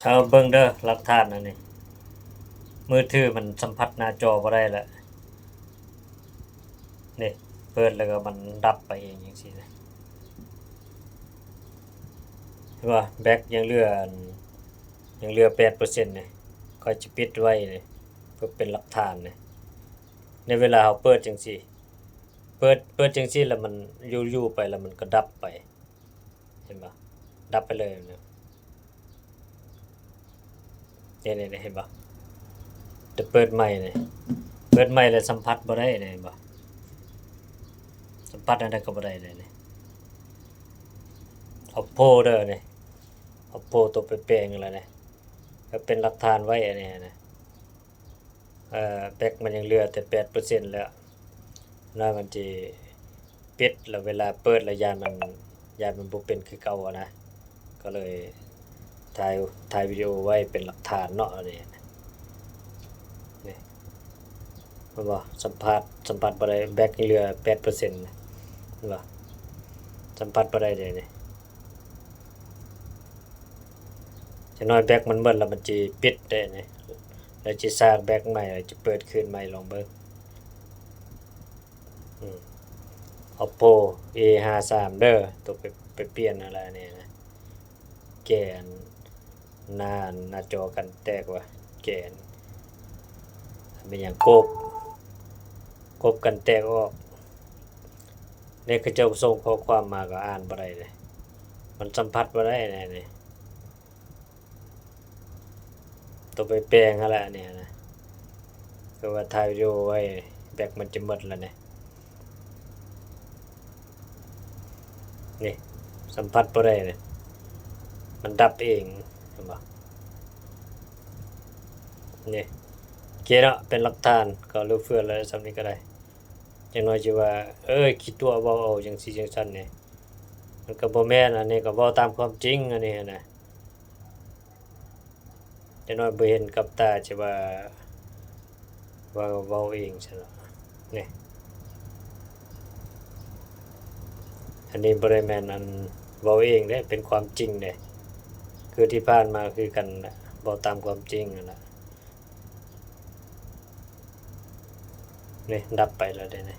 ເອົາເບິ່ງເດີ ຫຼັກຖານອັນນີ້ ມືຖືມັນສຳຜັດໜ້າຈໍບໍ່ໄດ້ລະ ນີ້ ເປີດແລ້ວກໍມັນດັບໄປເອງຈັ່ງຊີ້ນະ ເຫັນບໍ່? ແບັກຍັງເຫຼືອ ຍັງເຫຼືອແປດເປີເຊັນນີ້ ຂ້ອຍຈະປິດໄວ້ນີ້ ເພື່ອເປັນຫຼັກຖານນີ້ ໃນເວລາເຮົາເປີດຈັ່ງຊີ້ ເປີດ ເປີດຈັ່ງຊີ້ແລ້ວມັນຢູ່ໆໄປ ແລ້ວມັນກໍດັບໄປ ເຫັນບໍ່? ດັບໄປເລີຍ ນີ້ໆ ເຫັນບໍ່? ແຕ່ເປີດໃໝ່ນີ້ ເປີດໃໝ່ແລ້ວສຳຜັດບໍ່ໄດ້ນີ້ ເຫັນບໍ່? ສຳຜັດອັນໃດກໍບໍ່ໄດ້ເລີຍນີ້ ໂອບໂພເດີນີ້ ໂອບໂພ ໂຕໄປແປງແລ້ວນີ້ ກໍເປັນຫຼັກຖານໄວ້ອັນນີ້ນະ. ເອີ ແບັກມັນຍັງເຫຼືອແຕ່ແປດເປີເຊັນແລ້ວ ແລ້ວມັນຊິປິດ ແລ້ວເວລາເປີດແລ້ວຢ້ານມັນ ຢ້ານມັນບໍ່ເປັນຄືເກົ່າຫັ້ນນະ ກໍເລີຍຖ່າຍ ຖ່າຍວິດີໂອໄວ້ເປັນຫຼັກຖານເນາະ ອັນນີ້ ນີ້ ເຫັນບໍ່? ສຳຜັດ ສຳຜັດບໍ່ໄດ້ ແບັກເຫຼືອແປດເປີເຊັນ ເຫັນບໍ່? ສຳຜັດບໍ່ໄດ້ເດ້ນີ້. ຈັກໜ້ອຍແບັກມັນເບິດແລ້ວມັນຊິປິດເດ້ນີ້ ແລ້ວຊິສາກແບັກໃໝ່ ແລ້ວຈະເປີດຄືນໃໝ່ ລອງເບິ່ງ ອືມ ໂອບໂພ ເອຫ້າສາມເດີ ໂຕໄປ ໄປປ່ຽນຫັ້ນແຫຼະນີ້ນະ ແກະອັນ ໜ້າ ໜ້າຈໍກັນແຕກວ່າ ແກະອັນ ແມ່ນຫຍັງ ກົບ ກົບກັນແຕກອອກ ນີ້ເຂົາເຈົ້າສົ່ງຂໍ້ຄວາມມາກໍອ່ານບໍ່ໄດ້ເດ້ ມັນສຳຜັດບໍ່ໄດ້ແນ່ນີ້ ຕ້ອງໄປແປງຫັ້ນແຫຼະນີ້ນະ ຄືວ່າຖ່າຍວິດີໂອໄວ້ ແບັກມັນຈະໝົດແລ້ວນີ້ ນີ້ ສຳຜັດບໍ່ໄດ້ນີ້ ມັນດັບເອງ ເຫັນບໍ່? ນີ້ ໂອເຄເນາະ ເປັນຫຼັກຖານ ກໍເຫຼືອເຟືອແລ້ວ ສ່ຳນີ້ກໍໄດ້ ຈັກໜ້ອຍຊິວ່າ ເອີຍ ຂີ້ຕົວະ ເວົ້າເອົາຈັ່ງຊີ້ຈັ່ງຊັ້ນນີ້ ມັນກໍບໍ່ແມ່ນ ອັນນີ້ກໍເວົ້າຕາມຄວາມຈິງ ອັນນີ້ຫັ້ນນະ ຈັກໜ້ອຍບໍ່ເຫັນກັບຕາ ຈະວ່າ ວ່າເວົ້າເອງຊັ້ນເນາະ ນີ້ ອັນນີ້ບໍ່ໄດ້ແມ່ນອັນເວົ້າເອງເດ້ ເປັນຄວາມຈິງເດ້ ຄືທີ່ຜ່ານມາຄືກັນນະ ເວົ້າຕາມຄວາມຈິງຫັ້ນລະ ນີ້ ດັບໄປແລ້ວເດ້ນີ້